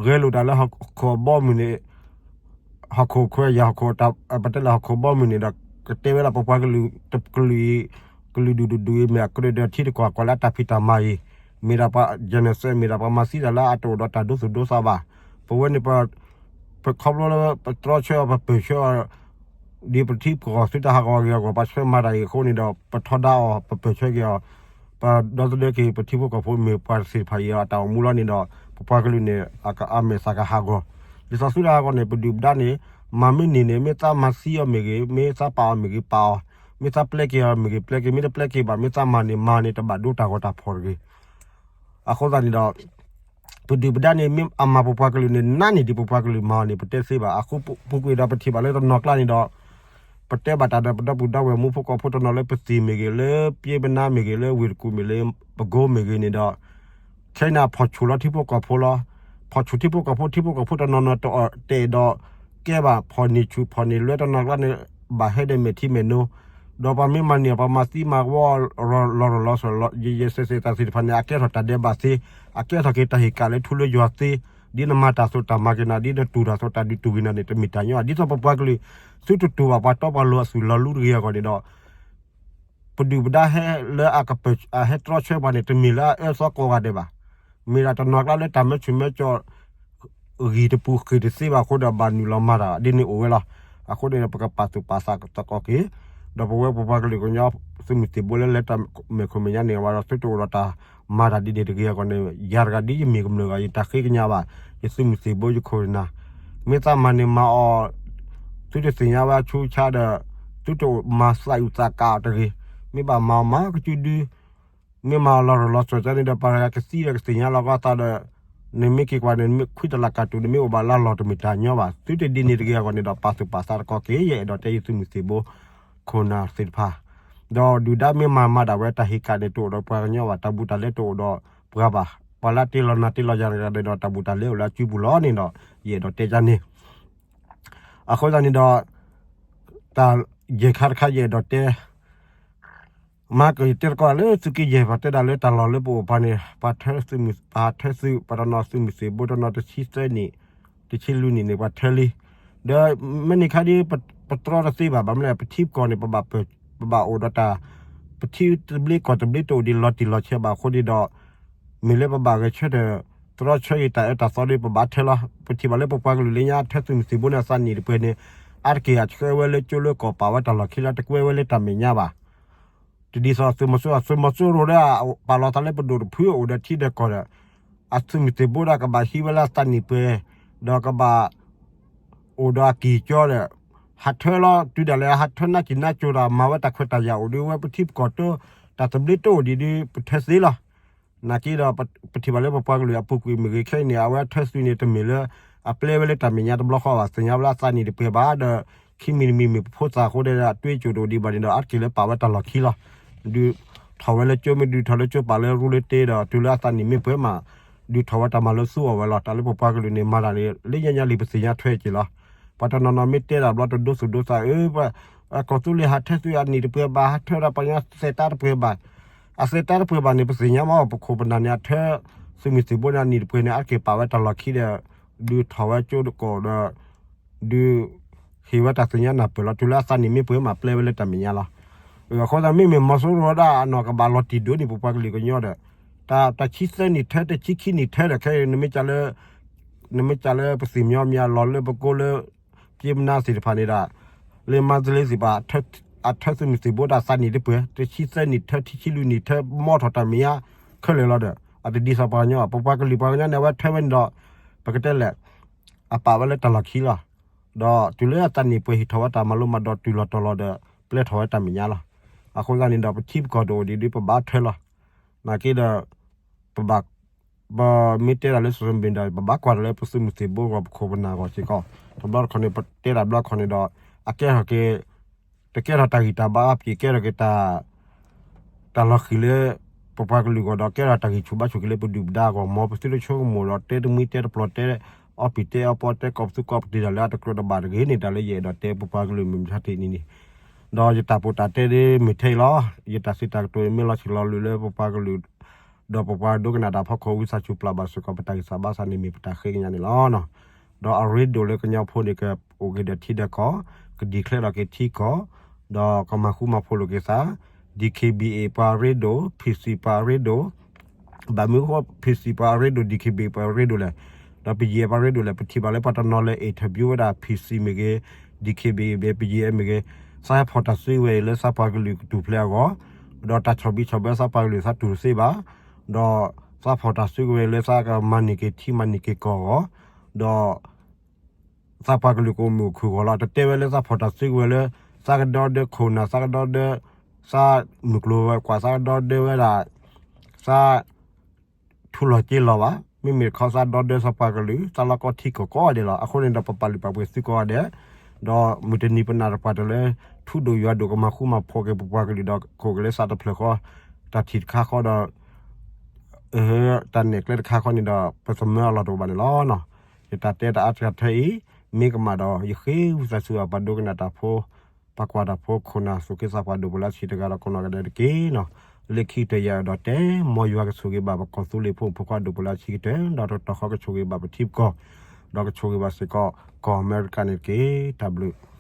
ဂဲၤလိာ်တၢ်လၢဟီၣ်ခိၣ်အဘီအမုၢ်န့ၣ် ဟီၣ်ခိၣ်ခွဲးယာ်ဟီၣ်ခိၣ် ပတဲလၢဟီၣ်ခိၣ်ဘီမုၢ်န့ၣ်ဒီး ကတဲဝဲဒၣ်ပပှၤကလုာ်တကလုာ်အံၤ ကလုာ်ဒူၣ်တဒူၣ်အံၤ မ့ၢ်အကြၢးဒီးထံတကီၢ်ကွၢ်လၢအတၢ်ဖံးတၢ်မၤအံၤ မ့ၢ်ဒၣ်ပှၤ genocide မ့ၢ်ဒၣ်ပှၤမၤသံတၢ်လၢအတအိၣ်ဒီးတၢ်ဒိသူၣ်ဒိသးဘၣ်. ပဝဲန့ၣ် ပခီဖျိလၢပတြီဆၢအီၤ ပပၢၢ်ဆၢအီၤ ဒ်ပထံပကီၢ်သုတဟးဂီၤဂ့ၤအဂီၢ် ပဆၢမၤတၢ်အံၤအဃိန့ၣ်ဒီး ပထီဒါအီၤ ပပၢၢ်ဆၢက့ၤအီၤ ပဒီသဒၢက့ၤ ပထံဖိကီၢ်ဖိမ့ၢ်ပှၤတသ့ၣ်တဖၣ်အံၤအတၢ်အိၣ်မူလီၤန့ၣ်ဒီး ပပှၤကလုာ်န့ၣ် အမဲာ်သးကဟးဂီၤ ဒ်သိးသုတဟးဂီၤန့ၣ် ပဒုၣ်ပဒါန့ၣ် မၤမ့ၢ်န့ၢ်န့ၣ် မ့ၢ်သးမၤသံအီၤမ့ၢ်ဂ့ၤ မ့ၢ်သးပာ်အီၤမ့ၢ်ဂ့ၤပာ်အီၤ မ့ၢ်သးပျဲက့ၤအီၤမ့ၢ်ဂ့ၤပျဲက့ၤ မ့ၢ်တပျဲက့ၤဘၣ် မ့ၢ်သးမၤန့ၣ်မၤန့ၣ် တဘၣ်ဒိတၢ်ဂီၤတၢ်ဖီၣ်တဂ့ၤ. အဃိသတးန့ၣ်ဒီး ပဒုၣ်ပဒါန့ၣ် မ့ၢ်အမၤပပှၤကလုာ်န့ၣ် နးန့ၢ်ဒံးပပှၤကလုာ်မၤအီၤန့ၣ် ပတဲသ့ဘၣ်. အဃိပူၤကွံာ်ဒီးပထံၣ်ဘၣ်လၢတနီၤကျါန့ၣ်ဒီး ပတဲဘၣ်တၢ်ဒီးပဒီပုၢ်ဒီဝဲၢ်မူဖိကီၢ်ဖိတနီၤလၢပသံၣ်မ့ၢ်ဂ့ၤ လၢပျ့ပနါမ့ၢ်ဂ့ၤ လၢဝ့ၢ်တကူၣ်မ့ၢ်လၢပကိမ့ၢ်ဂ့ၤန့ၣ်ဒီး ခဲအံၤန့ၣ် ဖီၣ်ဆူၣ်လီၤထံဖိကီၢ်ဖိလီၤ. ဖီၣ်ဆူၣ်ထံဖိကီၢ်ဖိ ထံဖိကီၢ်ဖိတနီၤနီၤတအီၣ်တဲာ်ဒီး ကဲဘၣ်ဖီၣ်န့ၢ်ဆူၣ်ဖီၣ်န့ၢ်လွဲတနီၤကျါန့ၣ် ဘၣ်ဟဲဒီးမဲာ်ထံမဲာ်နိ ဒီးပှၤမ့ၢ်မၤန့ၢ်အီၤ ပှၤမၤသံမၤဝီလီၤရၢၢ်လီၤစၢၤ ယဲယဲစဲစဲတၢ်သ့ၣ်တဖၣ်န့ၣ် အကဲထီၣ်တၢ်ဒဲးဘးသ့, အကဲထီၣ်က့ၤတၢ်ဟ့ၣ်ကၣ်လၢထူလၢယွၤသ့, ဒ်နမၤတၢ်သိးတၢ်မၤက့ၤနၤ ဒ်နတူၢ်တၢ်သိးတၢ်ဒုးတူၢ်က့ၤနၤန့ၣ် တမ့ၢ်တၢ်ညီဘၣ်. ဒ်သိးပပှၤကလုာ် သုတတူၢ်ဘၣ်ပှၤတီပှၤလိၤအသွံၣ်လီၤလူတဂ့ၤအဂီၢ်န့ၣ်ဒီး ပဒုၣ်ပဒါဟဲလၢအကပၢၢ် အဟဲတြီဆၢပှၤန့ၣ် တမ့ၢ်လၢအအၢသီကိးဂၤဒဲးဘၣ်. မ့ၢ်ဒၣ်တနီၤကျါလၢတၢ်မၢဆူၣ်မၢကၠီ ဂံၢ်တပူၤဃ့ၢ်တသ့ဘၣ်အဃိဒီး ဘၣ်နုာ်လီၤမၤတၢ်ဒ်န့ၣ်အိၣ်ဝဲလီၤ. အဃိန့ၣ်ဒီး ပကပာ်သူၣ်ပာ်သးသကိးက့ၤ ဒီးပဝဲပပှၤကလုာ်ကညီ သုးမုၢ်သံၣ်ဘိလၢလဲၤတၢ်မဲာ်ခိၣ်မဲာ်ညါန့ၣ် ဝဲဒီးသုတအိၣ်ဒီးတၢ်မၤတၢ်ဒ်န့ၣ်တဂ့ၤအဂီၢ်န့ၣ် ယၤတဂၤဒ်ယမ့ၢ်ကမျၢၢ်ဂၤ ယတၢ်ဃ့ကညးဘၣ် ယသုးမုၢ်သံၣ်ဘိယခိၣ်နၢ် မ့ၢ်သးမၤန့ၣ်မၤအီၤ သုတသ့ၣ်ညါဝဲအဆူအဆါဒီး သုတမၤသးအုးသးကးအီၤတဂ့ၤ. မ့ၢ်ဘၣ်မၤအီၤမၤကစုဒု မ့ၢ်မၤအီၤလီၤရၢၢ်လီၤစၢၤန့ၣ်ဒီး ပှၤကသံဒီးကသ့ၣ်ညါလီၤကီသးဒီး နမ့ၢ်က့ၤကွၢ်န့ၣ် နမ့ၢ်ခွံတလးကၢ်တူာ် နမ့ၢ်အိၣ်ဘၣ်လၢအလီၢ်တမ့ၢ်တၢ်ညီဘၣ်. သုတဒ်န့ၣ်တဂ့ၤအဂီၢ်န့ၣ်ဒီး ပာ်သူၣ်ပာ်သးတကီၢ်က့ၤ ယအဲၣ်ဒိးတဲယသုးမုၢ်သံၣ်ဘိ ခိၣ်နၢ်သ့ၣ်တဖၣ် ဒီးဒုၣ်ဒါမ့ၢ်မၤမၤဒၣ်ဝဲတၢ်ဟ့ၣ်ကၣ်န့ၣ် တအိၣ်ဒီးပှၤကညီဘၣ် တၢ်ဘူးတၢ်လဲတအိၣ်ဒီးပှၤဘၣ်. ပှၤလၢတ့လီၤနၤတ့လီၤယၤတဂၤန့ၣ်ဒီး တၢ်ဘူးတၢ်လဲအိၣ်လၢအစုပူၤလီၤန့ၣ်ဒီး ယအဲၣ်ဒိးတဲဒ်န့ၣ် အဃိသတးန့ၣ်ဒီး တၢ်ယဲၢ်ခါတခါယအဲၣ်ဒိးတဲ မၤကယတဲသကိးလၢသုးက့ယဲၢ် ပှၤတဲဒၣ်လၢတၢ်လီၢ်လၢပအိၣ်ပှၤန့ၣ် ပှၤထၢသုး ပှၤထၢသုး ပှၤတနီၤသုးမုၢ်သံၣ်ဘိတနီၤတဆံသၢနံၣ် တဆံလွံၢ်နံၣ်န့ၣ် ပှၤထၢလံ. ဒီးမ့ၢ်န့ၣ်ခါဒ် ပတြီတသ့ဘၣ် ဘၣ်မနုၤလဲၣ် ပထံပကီၢ်န့ၣ် ပဘၣ်ပၢၢ် ပဘၣ်အိၣ်ဒီးတၢ် ပထံတဘျ့ကီၢ်တဘျ့တအိၣ်ဒံးလီၤတံၢ်လီၤဆဲးဘၣ်အဃိန့ၣ်ဒီး မ့ၢ်လၢပဘၣ်ဂဲၤဆၢထၢၣ် တြီဆၢက့ၤတၢ်အၢတၢ်သီဒီး ပဘၣ်ထၢလီၤ. ပထံၣ်ဘၣ်လၢပပှၤကလုာ်လၢညါထၢသုးမုၢ်သံၣ်ဘိန့ၣ် အသးနံၣ်တပှဲၤန့ၣ် အါတက့ၢ်အဆှၢဝဲလၢကၠိလၢကီၢ်ပာ်ဝဲတၢ်လီၢ်ခံလၢ တကွဲဝဲလၢတၢ်မဲာ်ညါဘၣ်. တဒ်သိးသုးမီၤစိ သုးမီၤစိရိၤဒီး ပာ်လီၤသးလၢပဒိၣ်တဖုအိၣ်ဒီးထံဒီးကီၢ်ဒီး အသုးမုၢ်သံၣ်ဘိဒီးကဘၣ်ဟံးဝဲလၢအသးနံၣ်ပှဲၤ ဒီးကဘၣ် အိၣ်ဒီးအကံၢ်ကၠီဒီး ဟးထၢလီၤ တုၤဒၣ်လဲာ်ဟးထၢနးစံၣ်နါစိၤဒီး မၤဝဲတၢ်ခွဲးတၢ်ယာ်အိၣ်ဒီးဝဲပထံပကီၢ်တၢ တၢ်သဘျ့တအိၣ်ဒံးဒီး ပထၢသ့လီၤ. နာ်က့ဒီး ပထံၣ်ဘၣ်လၢပပှၤကလုာ်အပူၤကွံာ်မ့ၢ်ဂ့ၤခဲအံၤန့ၣ် အဝဲထၢသုးန့ၣ်တမ့ၢ်လၢ အပျဲဝဲလၢတၢ်မဲာ်ညါတဘျီဃီဘၣ် သ့ၣ်ညါဝဲလၢအသးနံၣ်တပှဲၤဘၣ်ဒီး ခံမံၤတမံၤမ့ၢ်ပဖိသၣ်အဃိဒီး အတွေးအကြုံတအိၣ်ဒံးဘၣ်န့ၣ်ဒီး အါတက့ၢ်လၢပာ်ဝဲတၢ်လီၢ်ခံလီၤ. ဒုးထီၣ်ဝဲလၢကၠိမ့ၢ်ဒုးထီၣ်လၢကၠိပာ်လၢရူလၢတ့ဒီး တုၤလၢအသးနံၣ်မ့ၢ်ပှဲၤမး ဒုးထီၣ်ဝဲတၢ်မၤလိသူအီၤဝဲလီၤ. တၢ်လၢပပှၤကလုာ်န့ၣ် မၤတၢ်န့ၣ် လၢညါညါလံပသ့ၣ်ညါထွဲက့ၤလီၤ. ပှၤတနီၤနီၤမ့ၢ်တဲတၢ်ဘျီတဒိသူၣ်ဒိသး အၢ ကီၢ်သူလ့ၤဟးထၢသုးအနံၣ်တပှဲၤဘၣ် ဟးထၢဒီးပှၤကညီသဲးတၢ်တပှဲၤဘၣ် အသဲးတၢ်တပှဲၤဘၣ်န့ၣ် ပသ့ၣ်ညါမး ပခိၣ်ပနၢ်န့ၣ် အထၢသုးမုၢ်သံၣ်ဘိန့ၣ် အနံၣ်တပှဲၤန့ၣ် အါတက့ၢ်ပာ်ဝဲတၢ်လီၢ်ခံဒီး ဒုးထီၣ်ဝဲကၠိတကိးဒီး ဒုးဟ့ၣ်ဝဲတၢ်သ့ၣ်ညါနၢ်ပၢၢ်လီၤ. တုၤလၢအသးနံၣ်မ့ၢ်ပှဲၤမး ပျဲဝဲလၢတၢ်မဲာ်ညါလီၤ. အဃိသတးမ့မ့ၢ်မီၤစိရိၤဒၣ်အနီၢ်ကဘၣ်လီၤတံၢ်ဒိၣ်န့ၣ် ပပှၤကလုာ်ကညီဒီး တၢ်ဆံသၢနံၣ်ထၢ တဆံခံနံၣ်ထၢဒီး ခဲအံၤ နမ့ၢ်ကၢ်လၢ နမ့ၢ်ကၢ်လၢပသ့ၣ်မညီမညီလီၤလၢပကိလၢ ပျ့ပနါသ့ၣ်တဖၣ်န့ၣ်ဒီး လၢမၤတလ့သ့ၣ်တဖၣ် အထၢသုးမုၢ်သံၣ်ဘိတၢ်သးနံၣ်တပှဲၤ တဆံသၢနံၣ်ထၢ ထံဆံလွံၢ်နံၣ်ထၢ မီထီၣ်တၢ်မဲာ်ညါခဲလၢာ်လီၤဒီး အတဒ်သိးပှၤကညီဘၣ်. ပပှၤကလုာ်ပှၤကညီန့ၣ် အဝဲထွဲဝဲန့ၣ်ဒီး ပကတဲလဲၣ်, အပာ်ဝဲလၢတၢ်လီၢ်ခံလီၤ. ဒီးတုၤလၢအသးနံၣ်ပှဲၤဟံးထီၣ်ဝဲတၢ်မၤလိမၤဒိးတုၤလီၤတီၤလီၤဒီး ပျဲထီၣ်ဝဲတၢ်မဲာ်ညါလီၤ. အဃိသတးန့ၣ်ဒီး ပထံပကီၢ်တအိၣ်ဒံးဒုး ပဘၣ်ထွဲလီၤ. နာ်က့ဒီး ပဘၣ် ပမ့ၢ်တဲတၢ်လၢ social media ဒီး ပဘၣ်ကွၢ်တၢ်လၢပသုးမုၢ်သံၣ်ဘိအဂီၢ် ပခိၣ်ပနၢ်အဂီၢ်စ့ၢ်ကီး. တဘျီတခီၣ်န့ၣ် ပတဲတၢ်ဘျီတခီၣ်န့ၣ်ဒီး အကဲထီၣ်က့ၤ တကဲထီၣ်တၢ်ဂံၢ်တၢ်ဘါအပျ့ၤ ကဲထီၣ်က့ၤတၢ် တၢ်လီၤဃံၤလၢ ပပှၤကလုာ်အဂီၢ်ဒီး ကဲထီၣ်တၢ်ဂံၢ်ဆူၣ်ဘါဆူၣ်က့ၤလၢပဒုၣ်ပဒါအဂီၢ် မ်ပသုတဆိကမိၣ်ဒီး တဲတမှံတဲတပျီၤ တဲအီပံၤတဲအီပီ တဲကိးပသူကိးပတံၤတၢ်လၢအတကြၢးတဘၣ်တဂ့ၤန့ၣ် တၢ်လၢယအဲၣ်ဒိးတဲပပှၤကလုာ်မုၢ်မဆါတနံၤန့ၣ် ဒီးယတၢ်ပီးတၢ်တဲဒ်မ့ၢ်ထဲအံၤလီၤ. ယတၢ်စံးတၢ်ကတိၤအံၤ မ့ၢ်လီၤဆံးလီၤလၢ်လၢပပှၤကလုာ် ဒီးပပှၤဒိကနၣ်တၢ်အဖီခိၣ် ဝံသးစူၤပျၢ်ဘၣ်စ့ၢ်ကီး ပတၢ်ဂံၢ်စၢ်ဘါစၢ်န့ၣ်မ့ၢ်ပတၢ်ဃ့ကညးန့ၣ်လီၤ. ဒီးအရ့ဒိၣ်လၢကညီဖိန့ၣ် ကအိၣ်က့ၤဒီးထံဒီးကီၢ်, က declare လီၤက့ၤထံကီၢ်, ဒီးကမၤဃူမၤဖိးလိာ်က့ၤသး, DKBA ပှၤအရ့ဒိၣ်, PC ပှၤအရ့ဒိၣ်, ဘၣ်မနုၤအဃိ PC ပှၤအရ့ဒိၣ် DKBA ပှၤအရ့ဒိၣ်လဲၣ်. ဒီး BGF ပှၤအရ့ဒိၣ်လဲၣ်. ပထံၣ်ဘၣ်လၢပှၤတနီၤလၢ interview ဝဲဒၣ် PC မ့ၢ်ဂ့ၤ, DKBA မ့ၢ်ဂ့ၤ, BGF မ့ၢ်ဂ့ၤ, သးဟဲဖီၣ်တၢ်စုကဝဲၤအံၤလၢသးပှၤကလုာ်ကထူၣ်ဖျဲးအဂီၢ်, ဒီးတၢ်ဆီၣ်ဘံၣ်ဆီၣ်ဘၢသးပှၤကလုာ်သးတူၢ်တသ့ဘၣ်, ဒီးသးဖီၣ်တၢ်စုကဝဲၤလၢသးကမၤန့ၢ်က့ၤထံမၤန့ၢ်က့ၤကီၢ်အဂီၢ်, ဒီး သးပှၤကလုာ်ကအိၣ်မုာ်အိၣ်ခုၣ်အဂီၢ်လီၤ. တတဲဝဲလၢသးဖီၣ်တၢ်စုကဝဲၤလၢ သးကဒီဒၢခိၣ်နၢ် သးကဒီဒၢ သးမုၢ်ကျိၤဝဲၤကွာ် သးကဒီဒၢဝဲဒၣ် သးထူလီၤက့ၤလီၤဘၣ်. မ့မ့ၢ်တခီသးဒီဒၢသးပှၤကလုာ် သးလီၢ်ကီထံကီၢ်ကိးဂၤဒဲးလီၤ. အဃိန့ၣ်ဒီး ပပာ်လုၢ်ပာ်ပှ့ၤသုကိးဂၤဒဲး, ဒီးမုၢ်တနံၤပနာ်တပှၢ်တၢၢ်လၢ ထူဒိၣ်ယွၤဒိၣ်ကမၤဃူမၤဖိးက့ၤပပှၤကလုာ်ဒီး ကအိၣ်က့ၤလၢသးတဖျၢၣ်ဃီ, တၢ်ထံၣ်တခါဃီဒီး တၢ်နဲၣ်ကျဲတခါဃီန့ၣ်ဒီး ပသမၢအလီၢ်တအိၣ်ဘၣ်န့ၣ်လီၤ. ယတၢ်တဲတၢ်အါတဂၤထဲအံၤ မ့ၢ်ကမၣ်ဒီး ယဃ့ဝံသးစူၤအပှၤဒိကနၣ်တၢ်ဖိ, ပှၤကွၢ်တၢ်ဖိ ခိၣ်နၢ် သူၣ်က့သးပှၢ်ဒိၣ်ပှၤလၢအဆံးတဂၤဒီးကိးနီၢ်ဂၤဒဲးတက့ၢ်. လၢခံကတၢၢ်ယအဲၣ်ဒိးတဲ မ်ယွၤကဆိၣ်ဂ့ၤဘၣ်ပကီၢ်သူလ့ၤဖိမုၣ်ဖိခွါဒိၣ်ပှၤလၢအဆံးကတၢၢ် ဒီးတကတီၢ်ဃီကဆိၣ်ဂ့ၤဘၣ်ပထံပကီၢ်, ဒီးကဆိၣ်ဂ့ၤဘၣ်စ့ၢ်ကီး ကီၢ်အမဲရကၤန့ၣ်တက့ၢ်. တၢ်ဘျုး